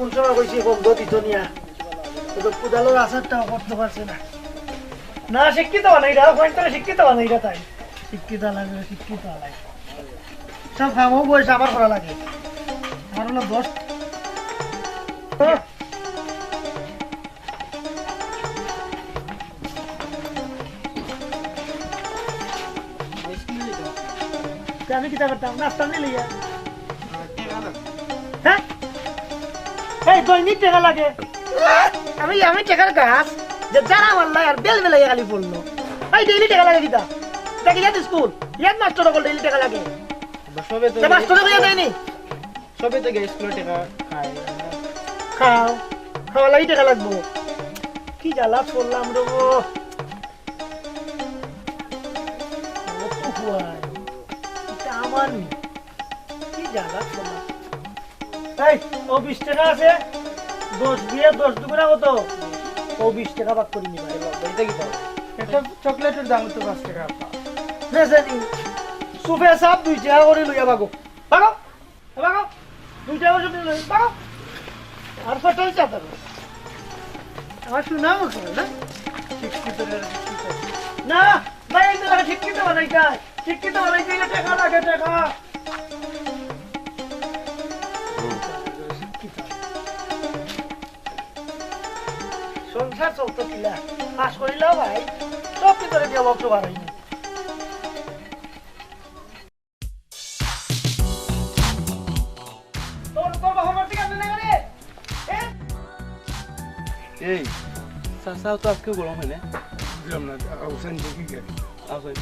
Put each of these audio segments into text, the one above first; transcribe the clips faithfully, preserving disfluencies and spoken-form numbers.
কোন সময় কইছি বন্ধ দিত নিয়া? তো কুদালর আচারটাও করতে পারছে না। না, শিক্ষিত বানাইরা, পয়েন্ট করে শিক্ষিত বানাইরা তাই। শিক্ষিত লাগে, শিক্ষিত লাগে। সব কামও বয়স আবার করা লাগে। আমার হলো দশ। তে আমি কিতা করতাম? নাচতাম নি লইয়া? হ্যাঁ? এই দৈনিক টেকা লাগে। আমি, আমি টেকার গাছ, যে যারা আমার লাই আর বেল বেলাইয়া খালি পড়লো। এই ডেইলি টেকা লাগে কিতা? দেখি ইয়াত স্কুল, ইয়াত মাস্টার অকল ডেইলি টেকা লাগে। সবে তো তে মাস্টারে কইয়া দেয়নি? সবে তো গিয়া স্কুলে টেকা খায়। খাও, খাওয়া লাগি টেকা লাগবো। কি জ্বালা করলাম রে গো। ও তো হুয়াই। এটা আমার নি। কি জ্বালা করলাম। এই, ও বিশ টেকা আছে, দশ দিয়া দশ দুগুণা কত? ও বিশ টেকা ভাগ করি নিবা। এটা কি দাও? একটা চকলেটের দাম তো পাঁচ টেকা, আপা। বেচে নি। সুফে সাপ দুই টেকা করি লইয়া ভাগো। ভাগো। এ ভাগো। দুই টেকা করি লইয়া ভাগো। আর কত হইছে আপনার? আমার সুনাম আছে না? শিক্ষিত রে, শিক্ষিত। না, ভাই, এই তো শিক্ষিত বানাইতে হয়। শিক্ষিত বানাইতে গেলে টেকা লাগে, টেকা। সংসার চলতো কিলা? পাস করিলাও ভাই, সব ভিতরে দিয়া বক্স বাড়াইনি। তোর, তোর বাবা মার দিকে আপনি না রে? এ? এই, চাচাও তো আজকে গরম হয় না? বুঝলাম না, আহসান দেখি গেল। আহসান।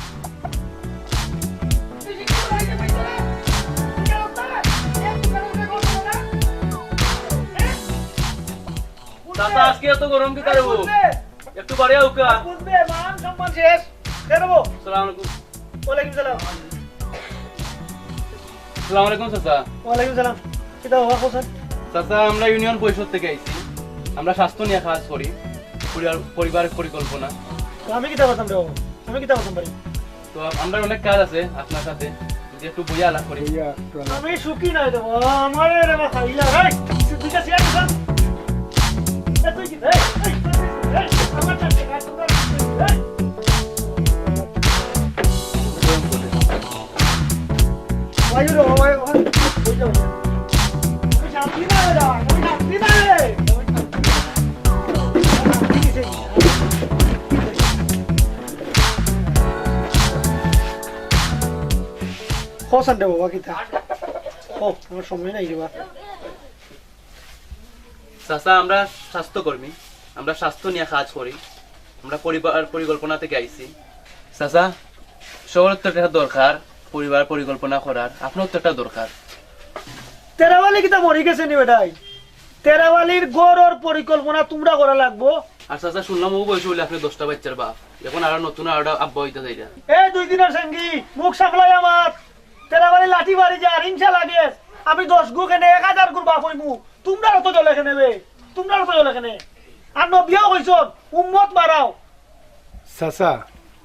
চাচা, আজকে এত গরম কি কারণে? একটু বাড়িয়া উকা। বুঝবে, মান সম্মান শেষ। বেরোবো। সালাম আলাইকুম। ওয়ালাইকুম সালাম। আসসালামু আলাইকুম চাচা। ওয়ালাইকুম সালাম। কিতা বাবা, হোসেন? চাচা, আমরা ইউনিয়ন পরিষদ থেকে আইছি। আমরা স্বাস্থ্য নিয়ে কাজ করি, পরিবার, পরিবার পরিকল্পনা। তো আমি কিতা করতাম রে বাবা? আমি কিতা করতাম পারি? তো আপ-, আমরা অনেক কাজ আছে আপনার সাথে, যদি একটু বইয়া আলাপ করি। বইয়া একটু আলাপ। আমি সুখী নাই রে বাবা, আমার রে বাবা খাইলা। এই, দুইটা চেয়ার দিলাম। এ, তুই কি? এই, এই, তুই কি? এই, আমার সাথে কাজ করতে হবে। এই। ওই রে, ওই, ওই, ওই যে, ওই যে। আমি শান্তি না রে, আমি শান্তি না রে। আমি শান্তি না। আমি শান্তি কিসে? হোসেন রে বাবা, কিতা? ও, আমার সময় নাই রে বাবা। চাচা, আমরা স্বাস্থ্যকর্মী, আমরা স্বাস্থ্য নিয়ে কাজ করি, আমরা পরিবার পরিকল্পনা থেকে আইছি। চাচা, শহরের তো একটা দরকার, পরিবার পরিকল্পনা করার, আপনার তো একটা দরকার। তেরাওয়ালি কিতা মরি গেছে নি বেটাই? তেরাওয়ালির ঘরর পরিকল্পনা তোমরা করা লাগবো। আর চাচা, শুনলাম ও বয়সে বলে আপনি দশটা বাচ্চার বাপ, এখন আরো নতুন আরো আব্বা হইতে চাইরা। এই দুই দিনের সঙ্গী, মুখ সামলাই আমার। তেরাবাড়ি লাঠি বাড়ি যে আর হিংসা লাগে, আমি দশ গু কেনে এক হাজার গুর বাপ হইমু, তোমরা অত জলে কেনে বে, তোমরা অত জলে কেনে। আর নবিয়াও কইছন, উম্মত বাড়াও। চাচা,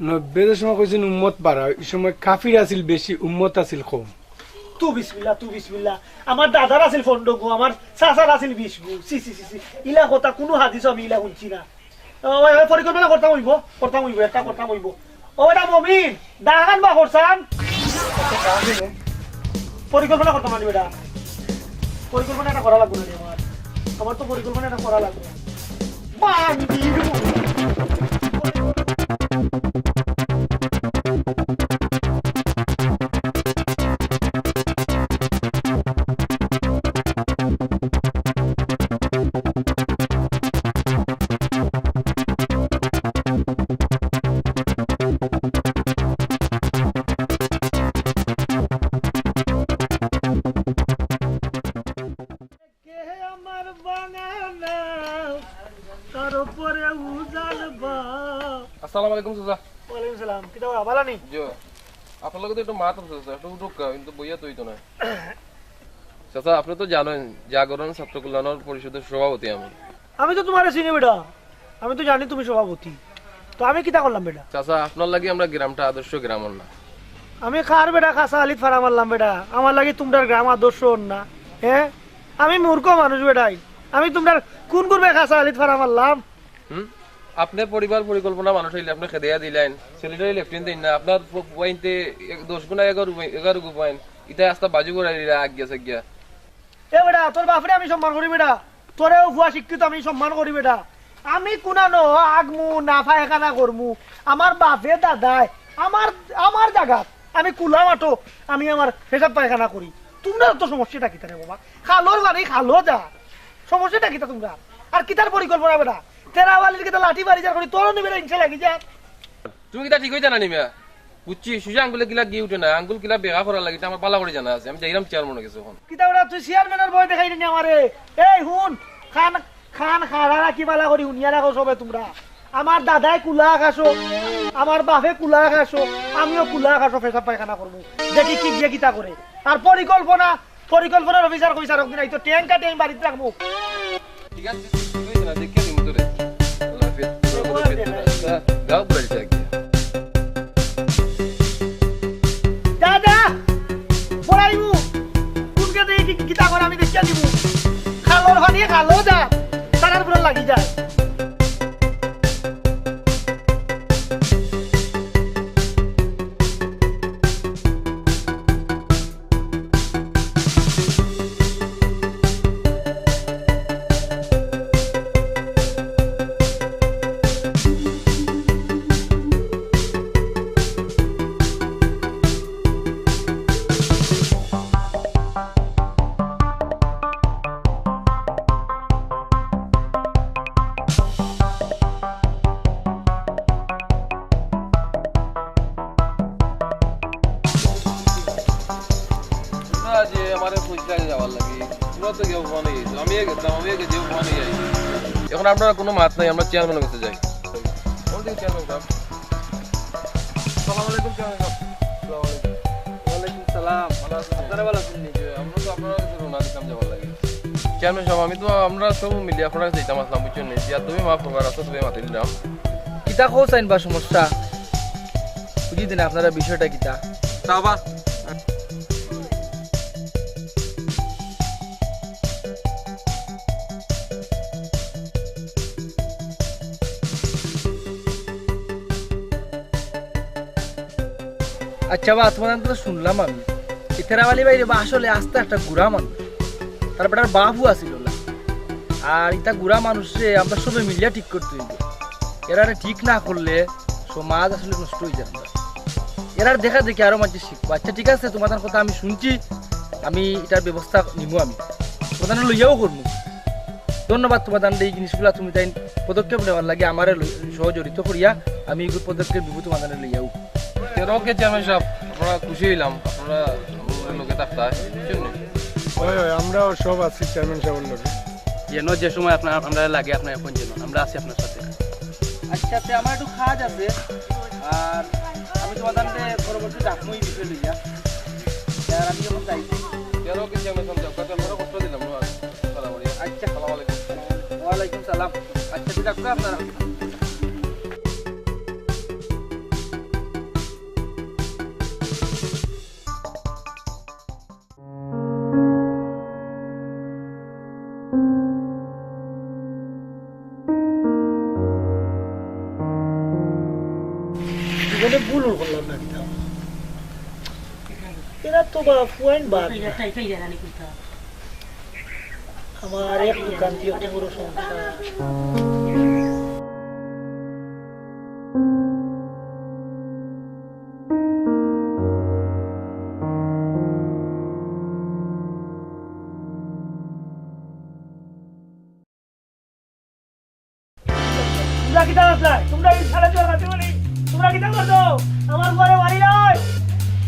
নব্বই যে সময় কইছেন উম্মত বাড়াও, এই সময় কাফির আছিল বেশি, উম্মত আছিল কম। তু বিসমিল্লাহ, তু বিসমিল্লাহ। আমার দাদার আছিল পনেরো গু, আমার চাচার আছিল বিশ গু। ছি, ছি, ছি, ছি। ইলা কথা কুনু হাদিসও আমি ইলা হুনছি না। ও, ওই, ওই, পরিকল্পনা করতাম হইব, করতাম হইব, একটা করতাম হইব। ও, এটা মমিন, দাহান বা করছান? পরিকল্পনা করতাম আনি বেটা। পরিকল্পনা একটা করা লাগবো না রে আমার। আমার তো পরিকল্পনা একটা করা লাগবো। বান্দির মমিন। কে আমার বাঙানা, তার উপরে উজাল বা। আসসালামু আলাইকুম চাচা। ওয়ালাইকুম সালাম। কিতা বা, ভালা নি? জি। আপনার লগে তো একটু মাত আছে চাচা, একটু উঠুক্কা, কিন্তু বইয়া তো হইতো না। চাচা, আপনি তো জানেন, জাগরণ ছাত্র কল্যাণ পরিষদের সভাপতি আমি। আমি তো তোমারে চিনি বেটা, আমি তো জানি তুমি সভাপতি। তো আমি কিতা করলাম বেটা? চাচা, আপনার লাগি আমরা গ্রামটা আদর্শ গ্রাম অর না। আমি কার বেটা কাঁচা আলিত ফাড়া মারলাম বেটা? আমার লাগি তোমরার গ্রাম আদর্শ অর না? হ্যাঁ, আমি মূর্খ মানুষ বেটাই। আমি তুমরার কুন গুরবে খাসা আলিত ফারা মারলাম? হুম? আপনে পরিবার পরিকল্পনা মানুষ অইলে আপনে খেদাইয়া দিলাইন, স্যালারি লেফটেন্ট দেইন না, আপনার প-, পয়েন্টে এক, দশ গুণা এগারো পয়েন্ট, এগারো পয়েন্ট, ইটা আস্তা বাজু করাই দিলা আগ গেছে গিয়া। এ বেটা, তোর বাপরে আমি সম্মান করি বেটা, তোরেও ফুয়া শিক্ষিত আমি সম্মান করি বেটা। আমি কুনানো আগমু না পায়খানা করমু, আমার বাপে দাদায় আমার, আমার জাগাত আমি কুলা মাঠো আমি আমার পেশাব পায়খানা করি। তুমরার তো সমস্যাটা কিতা রে বাবা? খালর পানি খালো যা, সমস্যাটা কিতা তুমরার? আর কিতার পরিকল্পনা বেটা? তেরাওয়ালির কিতা লাঠি বাড়ি যার করি তোরও নিবে ইনশা লাগি যা। তুমি কিতা ঠিক অইতা না নি মিয়া? বুঝছি, সুজা আঙ্গুলে কিলা গি উঠে না, আঙ্গুল কিলা বেকা করার লাগি, ইটা আমার বালা করি জানা আছে। আমি যাইরাম চেয়ারম্যানর গেছে অখন। কিতা ওরা তুই চেয়ারম্যানর ভয় দেখাই নি আমারে? এই হুন, খান, খান খারা রাখি বালা করি হুনিয়া রাখো সবে তুমরা। আমার দাদায় কুলা খাসো, আমার বাপে কুলা খাসো, আমিও কুলা খাসো পেশাব পায়খানা করমু। দেখি কি গিয়া কিতা করে। আর পরিকল্পনা, পরিকল্পনার অফিসার কইছে আর একদিন আইতো, ট্যাঙ্কা ট্যাঙ্ক বাড়িত রাখমু। ঠিক আছে, তুই কইছ না, দেখিয়া দিমু তোরে। আল্লাহ হাফেজ। যা, যা, ঘুরে যা গিয়া। যা, যা। পড়াইমু। কোনকে দিয়ে কি, কিতা করে আমি দেখিয়া দিমু। খালর পানি খালো যা। তারার পুরো লাগি যায়। তোমরা যে আমারে কইছিলা যাওয়ার লাগি, তোমরা তো গিয়া ফোন অই গেছো, আমি গেছিলাম, আমি গেছি, ফোন অই যাই। এখন আপনারা কোনো মাত নাই, আমরা চেয়ারম্যানের কাছে যাই। কোন দিকে চেয়ারম্যান সাহেব? সালাম আলাইকুম চেয়ারম্যান সাহেব। সালাম আলাইকুম। ওয়ালাইকুম সালাম। ভালা আছইন? আপনারা ভালা আছইন নি? আমরা তো আপনার কাছে রওনা দিতাম যাওয়ার লাগি। চেয়ারম্যান সাহেব, আমি তো, আমরা সব মিলি আপনার কাছে যাইতাম আসলাম, বুঝছইন নি? যে তুমি মাফ করবা, রাস্তা তুমি মাতি দিলাম। কিতা কও চাইন বা সমস্যা? বুঝি দিন আপনারা বিষয়টা কিতা? তা বা? আচ্ছা বা, তোমার তো শুনলাম আমি। এই তেরাওয়ালি ভাই রে বা আসলে আস্তা একটা গুড়া মানুষ। তার বেটার বাপও আছিল না। আর ইতা গুড়া মানুষরে আমরা সবে মিলিয়া ঠিক করতে হইব। এরারে ঠিক না করলে সমাজ আসলে নষ্ট হয়ে যাবে। এরার দেখা দেখি আরো মাঝে শিখবো। আচ্ছা ঠিক আছে, তোমাদের কথা আমি শুনছি, আমি এটার ব্যবস্থা নিব আমি। তোমাদের লইয়াও করবো। ধন্যবাদ তোমাদের এই জিনিসগুলা তুমি তাই পদক্ষেপ নেওয়ার লাগি আমারে লই-, সহ জড়িত করিয়া আমি এই পদক্ষেপ নিব তোমাদের লইয়াও। তেরো কে চেয়ারম্যান সাহেব, আমরা খুশি হইলাম, আপনারা আমাদের লগে থাকতা, বুঝছেন নি? হয়, হয়, আমরাও সব আছি চেয়ারম্যান সাহেবের লগে। যেন যে সময় আপনার, আমরা লাগে আপনার এখন যেন, আমরা আছি আপনার সাথে। আচ্ছা, তে আমার একটু কাজ আছে, আর আমি তোমাদের পরবর্তী ডাকবো এই বিষয় লইয়া। আর আমি যখন যাইছি। তেরো কে চেয়ারম্যান সাহেব, আপনারা কষ্ট দিলাম না আর। সালাম আলাইকুম। আচ্ছা। সালাম আলাইকুম। ওয়ালাইকুম সালাম। আচ্ছা, ঠিক আছে, আপনারা। জীবনে ভুল করলাম না কিতা? এরা তো বা ফুয়াইন বাদ না। আমার এক দোকান দিয়ে একটা বড় সংসার। তোমরা কিতা আছলায়? তোমরা এই সারা জোয়ার মাঝে বলি, তোমরা কিতা করছো? আমার ঘরে বাড়ি নয়।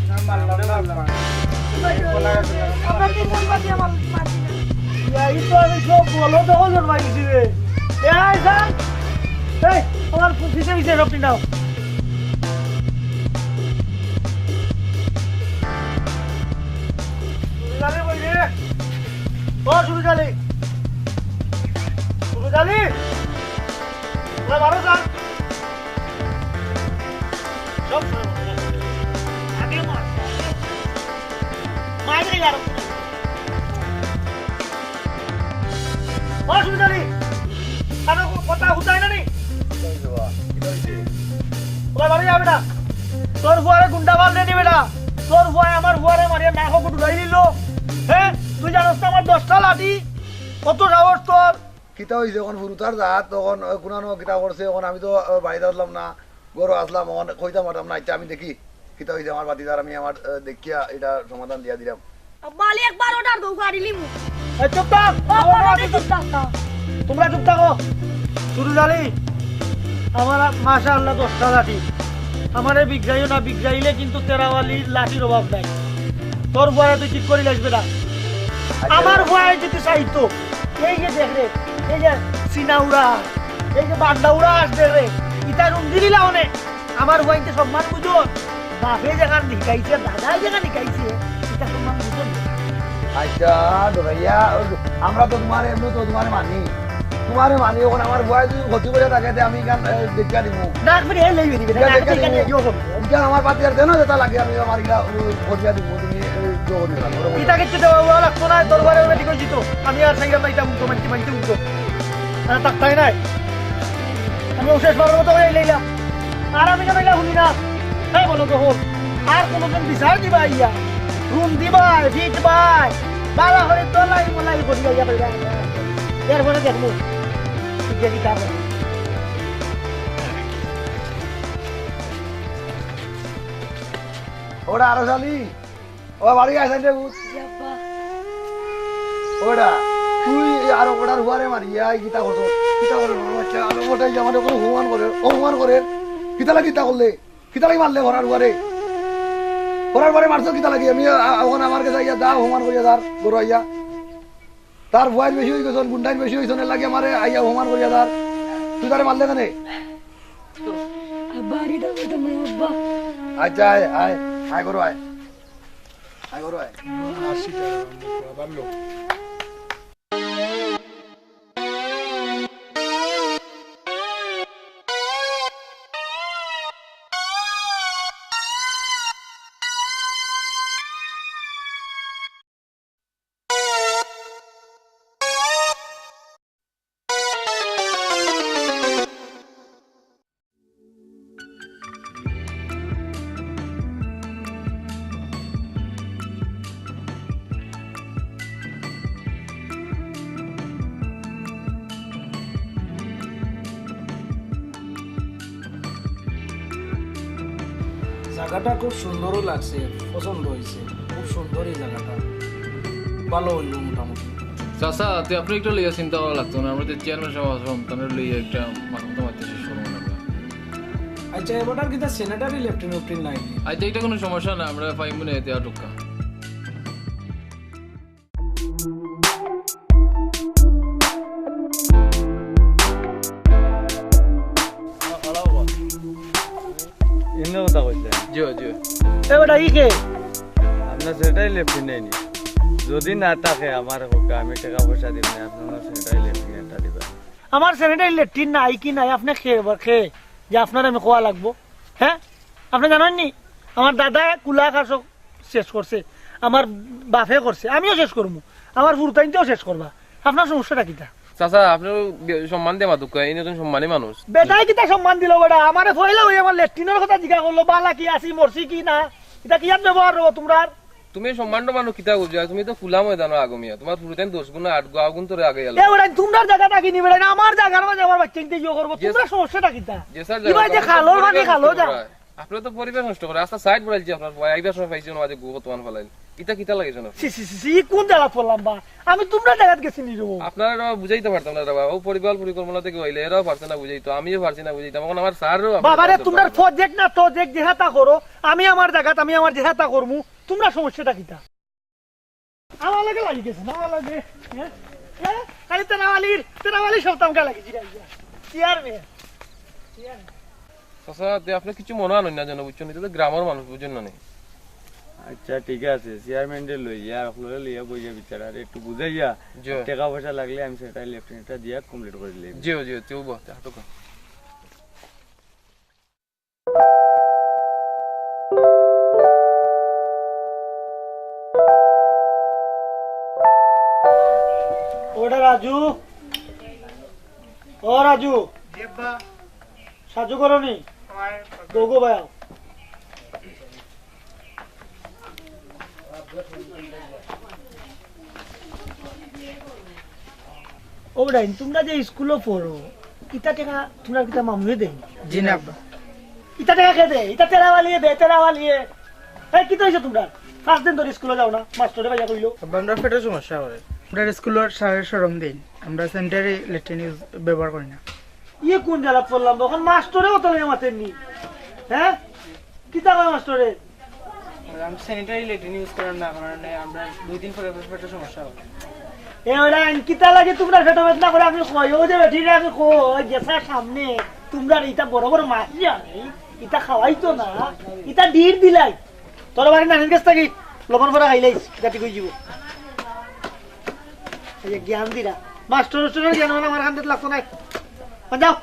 না, মারলাম না, মারলাম না। আমরা কি মন বাঁচিয়ে আমার মারছি না? ইয়া, এই তো আমি সব বলো তো ওজন মারিছি রে। এ, আয়, স্যার। এই, আমার পিছে পিছে সব নাও। সুরুজ আলী কই রে? ও সুরুজ আলী। সুরুজ আলী। ওরা বারো জন। সব সময় বলে। আগে মার। মার গেলে আর। ও সুরুজ আলী, আরে কথা হুতায় না নি? ওরা বাড়ি যাবে না। তোর ফুয়ারে গুন্ডা বান্ধে নিবে না। তোর ফুয়ায় আমার ফুয়ারে মারিয়া নাক ডুবাই দিল। হ্যাঁ, তুই জানোস না আমার দশটা লাঠি? কত সাহস তোর? কিতা অইছে অখন? হুরুতার জাত অখন, আহ, কুনানো কিতা করছে অখন? আমি তো, আহ, বাড়িত আছলাম না, ঘরো আছলাম, অখন কইতাম পারতাম না। আচ্ছা, আমি দেখি কিতা অইছে আমার ভাতিজার, আমি আমার, আহ, দেখিয়া ইটা সমাধান দিয়া দিরাম। আব্বা, আলী একবার অর্ডার দেও, গাড়ি লিমু। এই চুপ থাক। ও, বাবা, বাবা, আমি চুপ থাক। তোমরা চুপ থাকো। সুরুজ আলী, আমার মাশাআল্লাহ দশটা লাঠি। আমারে বিগড়াইও না, বিগড়াইলে কিন্তু তেরাওয়ালির লাঠির অভাব নাই। তোর ফুয়ারে তুই ঠিক করি লাইবে না। আচ্ছা। আমার ফুয়ায় যদি চাইতো, এই যে দেখ রে, এই যে সিনাউরা, এই যে বান্দাউরা আস দেখ রে, ইতা রুম দিলি না অনে। আমার ফুয়াইন্তে সম্মান বুঝো, বাপে যেখান শিখাইছে, দাদায় যেখান শিখাইছে, ইতা সম্মান বুঝো না। আচ্ছা, ডরাইয়া, আমরা তো তুমারে এমনে তো তুমারে মানি, তুমারে মানি, অখন আমার ফুয়ায় যদি ক্ষতি করিয়া থাকে, তে আমি ইখান, এ, দেখিয়া দিমু। না, আপনি এই লইবে দিবে না, ইখান না, দেখিয়া আপনি এখানে দিমু। ইয়ে করবে। ইখান আমার পাতি আর দেন, যেটা লাগে আমি আমার ইটা, ও, করিয়া দিমু, তুমি, এ, ইয়ে করিও না, ওরকম। ইটা কিচ্ছু দেওয়া, ওয়া লাগতো না, তোর ঘরে ওরা ঠিক হয়েছি তো। আমি আর সেইটা পাইতাম উঠো, মানতে, মানতে উঠো। আর তাকতাই নাই। আমি অশেষ বারোর মতো হয়ে লইলাম। আর আমি কেন ইলা শুনি না? হ্যাঁ, বলো তো, হোক। আর কোনোদিন বিচার দিবা ইয়া? রুম দিবায়, ফিট বায়, বালা করে তলাই মলাই করি ইয়া পাইবা। এরপরে দেখবো, ঠিক আছে, তারপরে। ওরা আরো জানি? ও বাড়ি আইছাইন রে ভূত। জি আব্বা। ওটা, তুই এই আরো ওটার হুয়ারে মারি, এই কিতা করছো? কিতা করে মারো বাচ্চা? আরো ওটাই যে আমাদের কোনো অপমান করে, অপমান করে। কিতা লাগি কিতা করলে? কিতা লাগি মারলে ঘরার হুয়ারে? ঘরার হুয়ারে মারছো কিতা লাগি? আমি, আ, আ, অখন আমার গেছে আইয়া দা অপমান করিয়া দার, ঘরো আইয়া। তার ফুয়াইন বেশি হয়ে গেছে, গুন্ডাইন বেশি হয়েছে, এর লাগি আমারে আইয়া অপমান করিয়া দার। তুই তারে মারলে কেনে? আব্বা, আর ইটা করতাম না, আব্বা। আচ্ছা, আয়, আয়, আয়, ঘরো আয়। আয়, ঘরো আয়। আশি টাকা, আবার লোক। জাগাটা খুব সুন্দরও লাগছে, পছন্দ হইছে, খুব সুন্দর এই জাগাটা, ভালো হইব মোটামুটি। চাচা, তে আপনে একটা লইয়া চিন্তা করা লাগতো না, আমরা তো চেয়ারম্যান সাব আছলাম, তানরে লইয়া একটা মাথা মাথা মারতে শেষ করবো না আমরা। আচ্ছা, এবার আর কিতা sanitary latrine উট্রিন নাই? আচ্ছা, ইটা কোনো সমস্যা না, আমরা পাইমু না এতে আটকা। ইমনে কথা কইছে। জি, জি। এ বেটা, ই কে? আপনার sanitary latrine নাই নি? যদি না থাকে, আমার হোক, আমি টাকা পয়সা দিমু না, আপনার sanitary latrine একটা দিবা। আমার sanitary latrine নাই কি নাই, আপনে কে বা কে যে আপনার আমি কোয়া লাগবো? হ্যাঁ, আপনে জানেন নি? আমার দাদায় কুলা খাসক শেষ করছে, আমার বাফে করছে, আমিও শেষ করমু, আমার ফুরতাইনতেও শেষ করবা। আপনার সমস্যাটা কিতা? চাচা, আপনে সম্মান দিয়া মাতুক্কা, এই নতুন সম্মানী মানুষ। বেটায় কিতা সম্মান দিল বেটা? আমারে পয়লা ওই আমার লেট্রিনের কথা জিজ্ঞা করলো, বালা কি আছি, মরছি কি না? ইটা কিয়ার ব্যবহার রো তুমরার? তুমি সম্মান টম্মান কিতা বুঝো? তুমি তো খুলা ময়দানো আগো মিয়া, তুমার ফুরতাইন দশ গুণ আট গুণ, আগুন তোরে আগে গেল। এ বেটা, তুমরার জাগা থাকি নি বেটা, না আমার জাগার মাঝে আমার বাচ্চা ইনতে ইয়ে করবো, জি, তুমরার সমস্যাটা কিতা? জি স্যার, ইবায় যে খালো, মানে খালো যা। আপনে তো পরিবেশ নষ্ট করে, আস্তা সাইড বড়াইলছি আপনার ভাই, আইবার সময় পাইছি ওনার মাঝে গু কতমান ফালাইল। ইটা কিতা লাগে শোনো? ছি, ছি, ছি, ছি, ই কোন জাগাত পড়লাম বা? আমি তুমরার জাগাত গেছি নি রে বা? আপনারা বুঝাইতে পারতাম না রে বা, ও পরিবার পরিকল্পনা থেকে হইলে এরাও পারছে না বুঝাইতো, আমিও পারছি না বুঝাইতাম। এখন আমার স্যারও বাবা রে, তুমরার প্রজেক্ট না প্রজেক্ট যেহাতা করো, আমি আমার জাগাত, আমি আমার যেহাতা করমু, তুমরার সমস্যাটা কিতা? আমার লগে লাগি গেছে না, আমার লগে, হ্যাঁ? হ্যাঁ? খালি তেনাওয়ালির, তেনাওয়ালির সব তামকা লাগি গেছে। চেয়ারম্যান। চেয়ারম্যান। চাচা, তে আপনে কিছু মনো আনইন না যেন, বুঝছইন নি? ইতা তো গ্রামর মানুষ, বুঝছইন না নি? আচ্ছা, ঠিক আছে, চেয়ারম্যানরে লইয়া, আপনারে লইয়া বইয়া বিচার, আর একটু বুঝাইয়া, জি। টেকা পয়সা লাগলে আমি সেটা লেফটেন্যান্টটা দিয়া কমপ্লিট করি লইমু। জি, জি, জি, ও বাহ, তে হাঁটো কা। ওটা রাজু, ও রাজু, সাহায্য করো নি? গো গো ভাই। ও বেটাইন, তুমরা যে স্কুলো পড়ো, ইতা টেকা তুমরার কিতা মামুয়ে দেইন? জি না আব্বা। ইতা টেকা কে দে? ইতা তেরাওয়ালিয়ে দে, তেরাওয়ালিয়ে। এই, কিতা অইছে তুমরার? পাঁচ দিন ধরি স্কুলো যাও না, মাস্টরে ভাইয়া কইলো। আব্বা, আমরার পেটর সমস্যা অয়। আমরার স্কুলর স্যারে শরম দেইন। আমরা sanitary latrine use, ব্যবহার করি না। ইয়ে কুন জ্বালাত পড়লাম? অখন মাস্টরে অত লইয়া মাতের নি। হ্যাঁ? কিতা কয় মাস্টরে? আমরা sanitary latrine use করার না কারণে আমরা দুই দিন পরে পরে পেটর সমস্যা অয়। এ ওরা আইন কিতা লাগে তুমরার পেটো বেদনা করে আমি কই, ও যে বেটিরে আমি কই, ওই গেছার সামনে তুমরার ইতা বড় বড় মাছ যে আনে, ইতা খাওয়াইতো না, ইতা ডির দিলাই। তোর বাড়ি নানির গেছ থাকি লবণ ভরা খাইলাইস, গাতি কই যাব। এই যে জ্ঞান দিরা, মাস্টর উস্টরের জ্ঞান মানে আমার কান্দাত লাগতো নায়। যাও।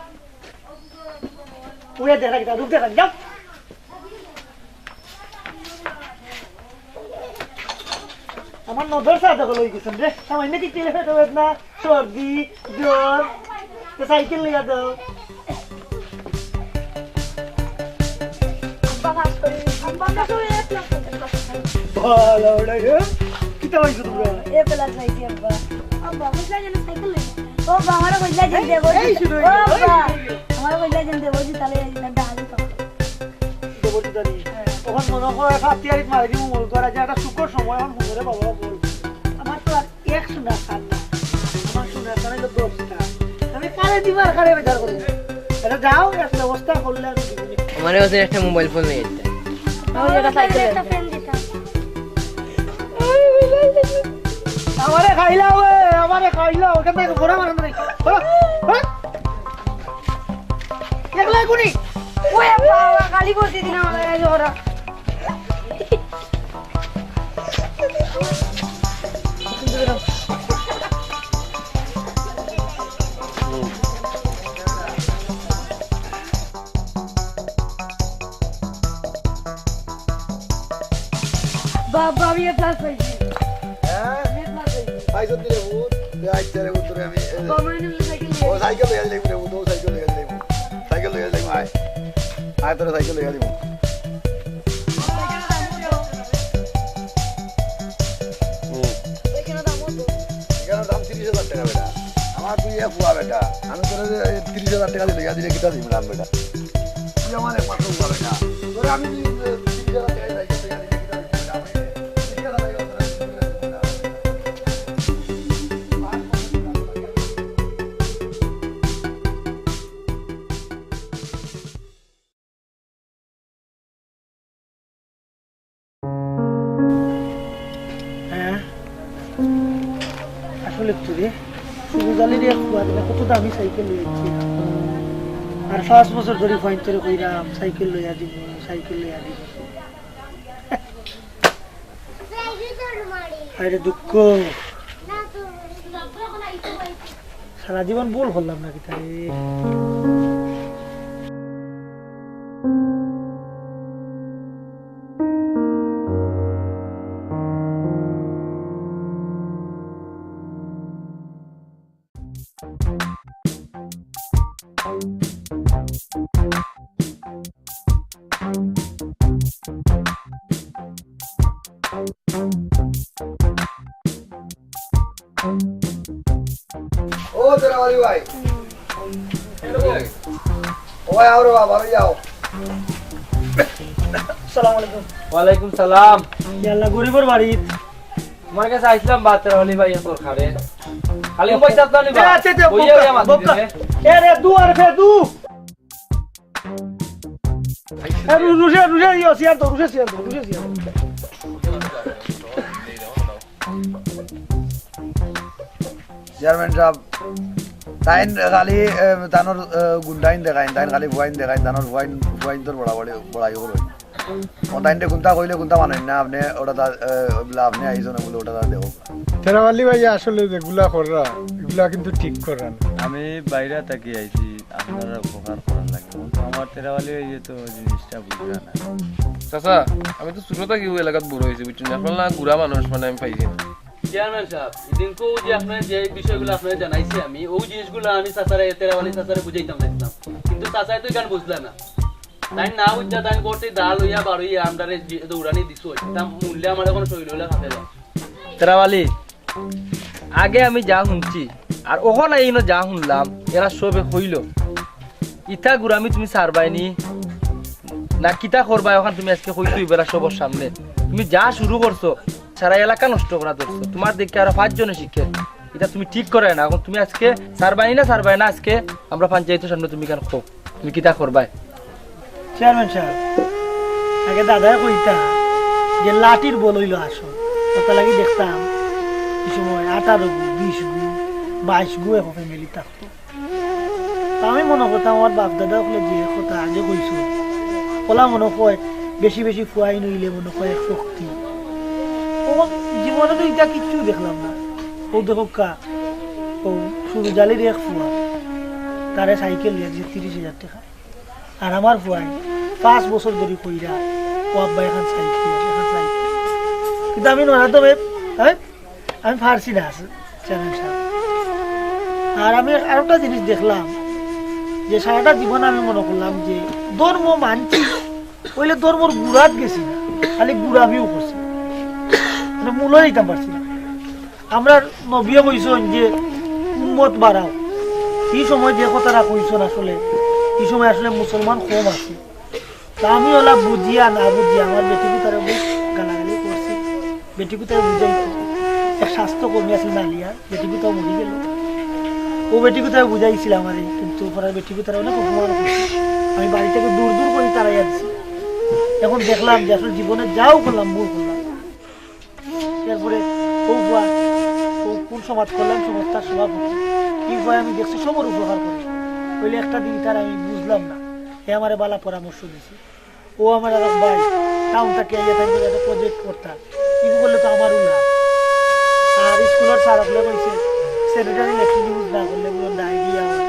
উড়ে দেখা কিতা, রূপ দেখা, যাও। আমার নজর সাদা হলো ওই গেছেন রে। সামান্য কি তেলে ফেটে না, সর্দি, জ্বর, তো সাইকেল নিয়ে দাও। আব্বা পাস করি, আব্বা পাস করি, এ প্লাস, এ প্লাস। ভালো রে। কিতা পাইছো তুমরা? এ প্লাস পাইছি আব্বা। আব্বা, বুঝলা যেন সাইকেল লই। ও বাবা, আমারে কইলা যে এই, দেবজিৎ। এই শুনো, ও এই, আব্বা, এই। আমারে কইলা যে দেবজিৎ, তাহলে এই ডাহালি পাবো। দেবজিৎ আলী। হ্যাঁ। অখন মনে হয় ফাতিয়ারিত মারি দিমু মনে করে যে একটা শুকর সময় অখন মনে রে বাবা বল। আমার তো আর এক সোনার কান না। আমার সোনার কান হইলো দশটা। আমি কারে দিবার কারে বেজার করি। এটা যাও, এক ব্যবস্থা করলে আমি দিব। আমারে ওদের একটা মোবাইল ফোন নিয়ে যেতে। আমার একটা সাইকেল একটা ফ্যান দিতাম। আমারে খাইলা ওই, আমারে খাইলা, ওখান থেকে ঘোরা মারা নাই। ঘোরা, ঘোরা। একলা কোনি? ওই বাবা, গালি বলছি দিন আমার কাছে ওরা। বাবা, আমি এ প্লাস পাইছি। হ্যাঁ? আমি এ প্লাস পাইছি। পাইছত নি রে পুত? দে আইচ্ছা রে পুত, তোরে আমি, এ, বাবা, আমি সাইকেল ও, নিয়ে সাইকেল লইয়া দিলাইমু রে পুত, ও সাইকেল লইয়া দিলাইমু। সাইকেল লইয়া দিলাইমু, আয়। আয়, তোরে সাইকেল লইয়া দিমু। হুম। এখানে দাম তিরিশ হাজার টাকা বেটা। আমার তুই এক ফুয়া বেটা। আমি তোরে যে এই তিরিশ হাজার টাকা দিলে, ইয়া দিলে কিতা দিমু দাম বেটা? তুই আমার একমাত্র ফুয়া বেটা। তোরে আমি যদি, এ, তিরিশ হাজার টাকা দিলে, ইয়া দিলে কিতা দিমু বেটা? আমি তিরিশ হাজার টাকা তোরে দিমু বেটা। হ্যাঁ? আসলে তো রে, শুধু জানি রে, ফুয়া দিলে কত দামি সাইকেল লইয়া আইছি। আর পাঁচ বছর ধরি ফুয়াইন্তরে কইরাম, সাইকেল লইয়া দিমু, সাইকেল লইয়া দিমু। আরে দুঃখ। সারা জীবন ভুল করলাম না কিতা রে? ও তেরাওয়ালি ভাই। ও ভাই, আও রে বাবা, আও, আও। আসসালামু আলাইকুম। ওয়ালাইকুম সালাম। ইয়াল্লা, গরিবর বাড়িত। তোমার কাছে আইছিলাম বা তেরাওয়ালি ভাই, এত খারে। খালি পয়সা তো নিবা। এ, আচ্ছা, আচ্ছা, বইয়া বইয়া মাতি বকা। দিলে। এ রে, দু আর ফে দু। এ, রু-, রুশে, রুশে, ইয়ো, সিয়ার তো, রুশে, সিয়ার তো, রুশে, সিয়ার তো। চেয়ারম্যান সাহেব, তাইন খালি, এ, তানোর, এ, গুন্ডাইন দেখাইন, তাইন খালি ফুয়াইন দেখাইন, তানোর ফুয়াইন, ফুয়াইন তোর বড়াবড়ি, বড়াই করইন। ও তাইনরে কুন্তা কইলে কুন্তা মানইন না, আপনে ওটা তা, এ, বলে আপনে আইছইন বলে ওটা তা দেখো। তেরাওয়ালি ভাই আসলে যেগুলা কররা, এগুলা কিন্তু ঠিক কররা না। আমি বাইরে থাকি আইছি, আপনারা উপকার করার লাগে। কিন্তু আমার তেরাওয়ালি ভাই তো জিনিসটা বুঝরা না। চাচা, আমি তো ছোট থাকি ওই এলাকাত বড় হইছি, বুঝছেন? আপনারা গুড়া মানুষ, মানে, আমি পাইছি না। চেয়ারম্যান সাব, ইদিনকু যে আপনারে যে বিষয়গুলা আপনারে জানাইছি আমি, অউ জিনিসগুলা আমি চাচারে, তেরাওয়ালি চাচারে বুঝাইতাম চাইছিলাম, কিন্তু চাচায় তো ইখান বুঝলা না। তাইন না বুঝলা, তাইন করতে দা লইয়া বারইয়া আমরারে যে দৌড়ানি দিছো, ইটা হুনলে আমার অখন শরীল অইলা কাঁপে যায়। তেরাওয়ালি, আগে আমি যা হুনছি, আর অখন আইয়া ইনো যা হুনলাম, এরা সবে কইলো, ইতা গুরামি তুমি ছাড়বায়নি, না কিতা করবায় অখান তুমি আইজকে কইতে অইবো এরা সবর সামনে। তুমি যা শুরু করছো, সারা এলাকা নষ্ট করা ধরছো। তুমার দেখি আরো পাঁচজনে শিখে, ইটা তুমি ঠিক কররায় না। অখন তুমি আইজকে ছাড়বায়নি না ছাড়বায় না, আইজকে আমরা পঞ্চায়েতর সামনে তুমি ইখান কও, তুমি কিতা করবায়? চেয়ারম্যান সাব, আগে দাদায় কইতা যে লাঠির বল অইলো আসল। অতার লাগি দেখতাম ই সময় আঠারো গু, বিশ গু, বাইশ গু এক ফ্যামিলি থাকতো। তে আমি মনো করতাম আমার বাপ দাদা অকলে যে কথা আগে কইছো, অলা মনো কয় বেশি বেশি ফুয়াইন অইলে মনো কয় এক শক্তি। অখন জীবনে তো ইটা কিচ্ছু দেখলাম না। অউ দেখউক্কা, অউ সুরুজ আলীর এক ফুয়া, তারে সাইকেল দিয়া দিছে তিরিশ হাজার টেকা। আর আমার ফুয়াইন পাঁচ বছর ধরি কইরা, "ও আব্বা, এখান সাইকেল, এখান সাইকেল।" কিন্তু আমি নড়াদমে, আমি, আমি পারছি না, চেয়ারম্যান সাব। আর আমি আরোকটা জিনিস দেখলাম, যে সারাটা জীবন আমি মনো করলাম যে ধর্ম মানছি, অইলে ধর্মর গুড়াত গেছি না, খালি গুড়ামিও করছি, মানে মূলে যাইতাম পারছি না। আমরার নবীয়ে কইছইন যে উম্মত বাড়াও। ই সময় যে কথাটা কইছইন আসলে, ই সময় আসলে মুসলমান কম আছে। তে আমি অলা বুঝিয়া না বুঝিয়া আমার বেটি পুতারে বহুত গালাগালি করছি। বেটি পুতারে বুঝাইছি। এক স্বাস্থ্যকর্মী আছিল নালিয়া, বেটি পুতাও মরি গেল। অউ বেটি পুতারে বুঝাইছিল আমারে, কিন্তু পাড়ার বেটি পুতারে অনেক অপমান করছে। আমি বাড়ি থাকি দূর দূর করি তাড়াইয়া দিছি। অখন দেখলাম যে আসলে জীবনে যাও করলাম, ভুল করলাম। এরপরে অউ ফুয়া, অউ কোন সমাজ কল্যাণ সংস্থার সভাপতি, ই ফুয়ায় আমি দেখছি সবর উপকার করে। অইলে একটা দিন তার আমি বুঝলাম না, হে আমারে বালা পরামর্শ দিছে। অউ আমার আরক ভাই, টাউন থাকি আইয়া থাকি একটা প্রজেক্ট করতা, ইগু করলে তো আমারও লাভ। আর স্কুলর স্যার অকলে কইছে, স্যানিটারি ল্যাট্রিন ইউজ না করলে বুলে ডায়রিয়া অয়।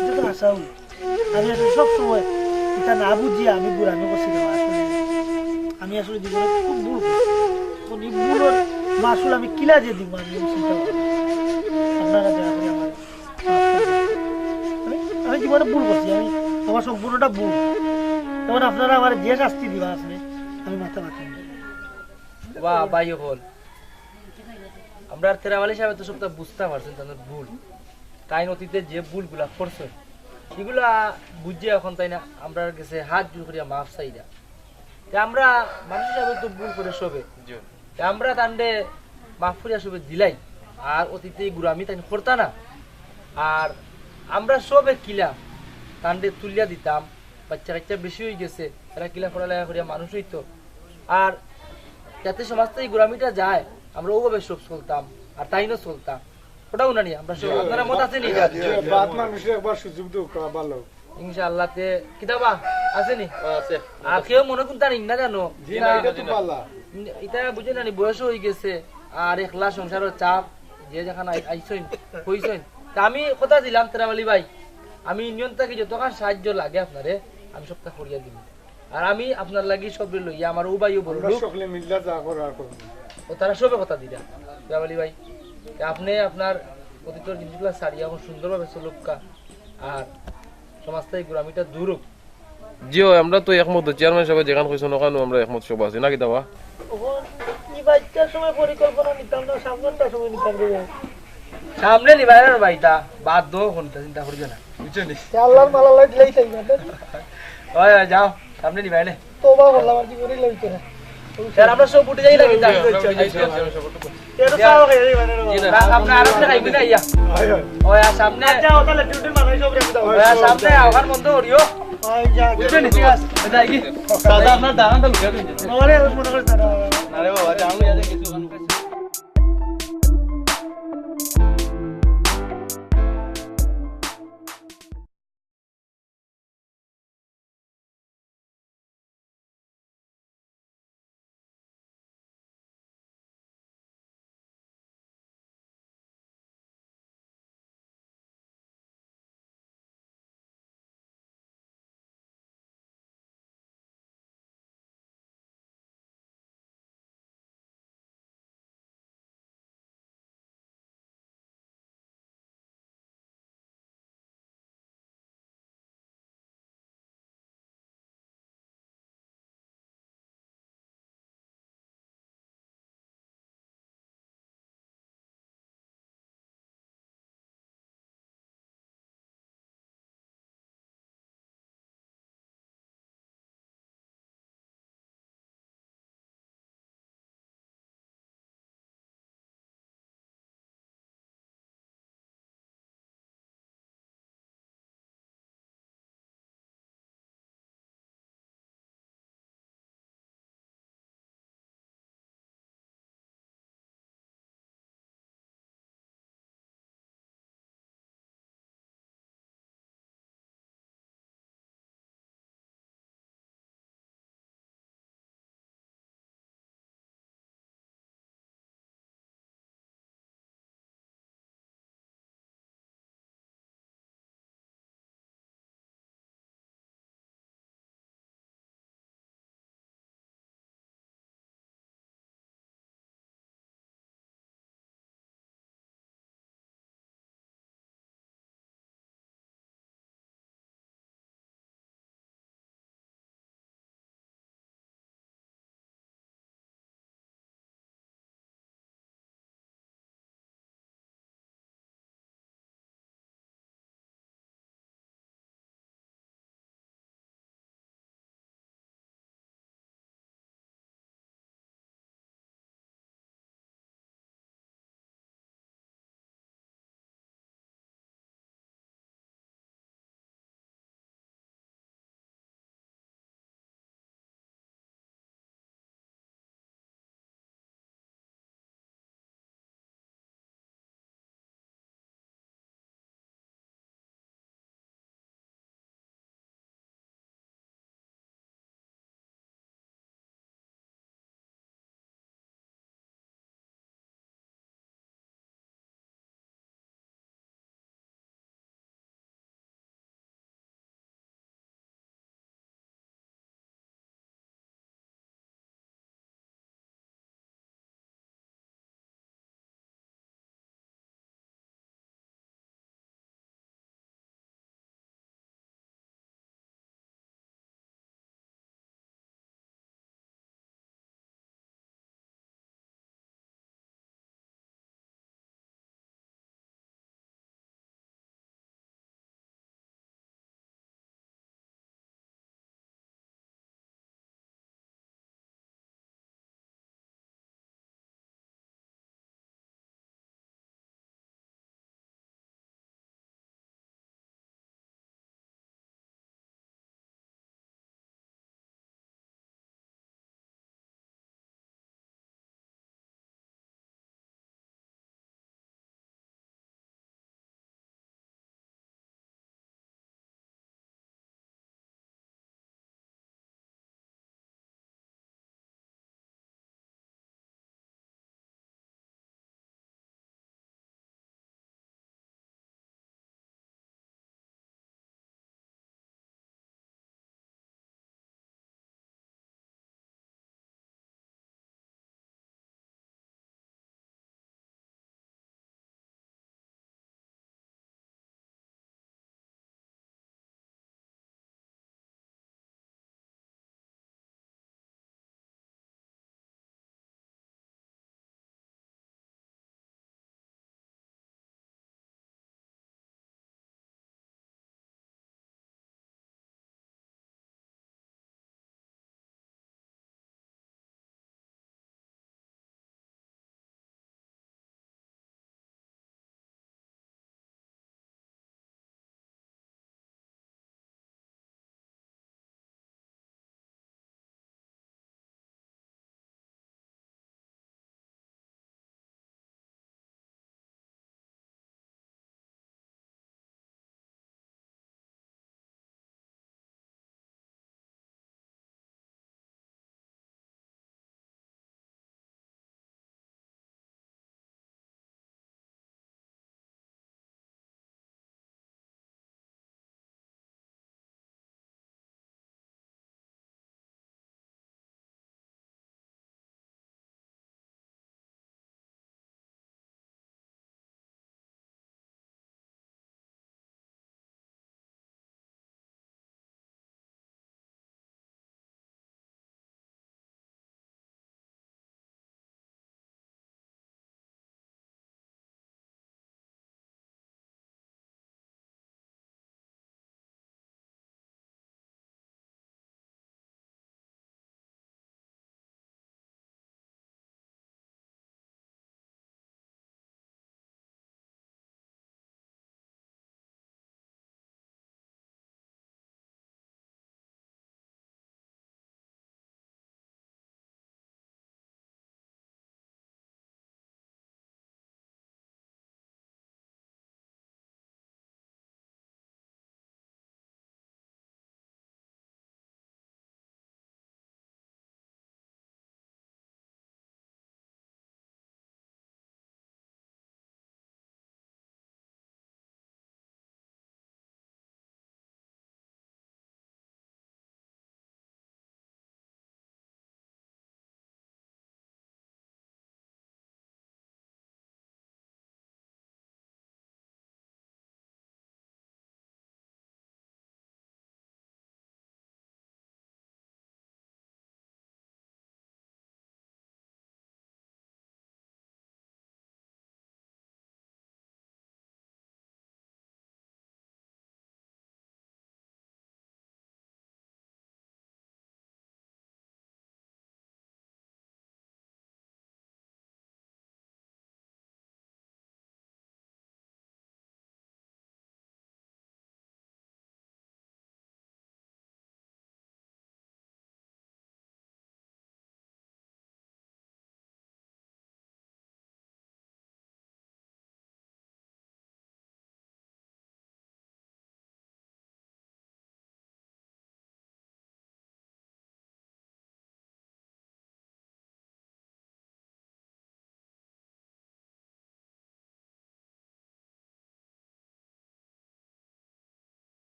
ইটা তো হাছাউ। আমি আসলে সব সময় ইটা না বুঝিয়া আমি গুড়ামি করছি রে বা, আসলে আমি আসলে জীবনে খুব ভুল করছি। অখন ই ভুলর মাসুল আমি কিলা যে দিমু, আমি চিন্তা করছি। আপনারা দয়া করি আমারে মাফ করি দিন। আমি, আমি জীবনে ভুল করছি, আমি, আমার সম্পূর্ণটা ভুল। অখন আপনারা আমারে যে শাস্তি দিবা আসলে, আমি মাথা ব্যথা নেই। বাহ, ভাই অকল। আমরার তেরাওয়ালি সাবে তো সবটা বুঝতা পারছইন, তান ভুল। তাইন অতীতে যে ভুলগুলা করছইন, ইগুলা বুঝিয়া অখন তাইন আমরার গেছে হাত জোড় করিয়া মাফ চাইরা। তে আমরা মানুষ হিসাবে তো ভুল করে সবে। জি। তে আমরা তানরে মাফ করিয়া সবে দিলাই। আর অতীতে ই গুড়ামি তাইন করতা না। আর আমরা সবে কিলা তানরে তুলিয়া দিতাম, বাচ্চা কাচ্চা বেশি অইগেছে, এরা কিলা পড়ালেখা করিয়া মানুষ অইতো। আর যাতে সমাজ থাকি ই গুড়ামিটা যায়, আমরা অউভাবে সব চলতাম, আর তাইনও চলতা। অটাও না নি, আমরা সব, জি, আপনারা মত আছে নি? জি, জি, বাদ মানুষরে একবার সুযোগ দেউক্কা, ভালা। ইনশাআল্লাহ, তে কিতাবা আছে নি? আছে। আর কেউ মনে কুনতা নিন না জানো? জি, না, ইটা তো ভালা। ইটা বুঝে না নি, বয়স অইগেছে, আর একলা সংসারর চাপ, যে যেখান আই-, আইছইন, কইছইন। তে আমি কথা দিলাম তেরাওয়ালি ভাই, আমি ইউনিয়ন থাকি যতখান সাহায্য লাগে আপনারে, আমি সবটা করিয়া দিমু। আর আমি আপনার লাগি সবরে লইয়া, আমার অউ ভাইও বড় আমরা লোক। সকলে মিল্লা যা করার করমু। ও তারা সবে কথা দিরা, রাবালি ভাই। তে আপনে আপনার অতীতর জিনিসগুলা ছাড়িয়া এখন সুন্দরভাবে চলুক্কা। আর সমাজ থাকি গুড়ামিটা দূর অউক। জি অয়, আমরা তো একমত, চেয়ারম্যান সাবে যেখান কইছইন অখানউ আমরা একমত সব আছি, না কিতা বা? অখন ই বাইচ্চার সময় পরিকল্পনা নিতাম না, সামনেরটা সময় নিতাম রে। সামনে নিবায় না ভাই, ইতা বাদ দেও, অখন ইতা চিন্তা করিও না, বুঝছো নি? তে আল্লাহর মালা লাই দিলাই তাই না? অয়, অয়, যাও, সামনে নিবায় না। তওবা করলাম, আর জীবনে লইতো না। স্যার, আমরা সব উঠে যাই না, কিন্তু জি, আমরা উঠে যাই, আমরা সব উঠে যাই। এটা সারা খাই যাই মানে। জি না। না, সামনে আরো একটা খাইবি না, ইয়া। অয়, অয়। অয়, আর সামনে আচ্ছা, ওটা লেটুটুর মাথায় সব রেখে দাও। অয়, আর সামনে আওয়ার বন্ধ করিও। অয়, যা, বুঝছো নি? ঠিক আছে। এটা কি? দাদা, আপনার দাঁড়ানটা লুকিয়ে দিন। আরে, মনে করিস না। আরে বাবা, যাও, ইয়া, কিছু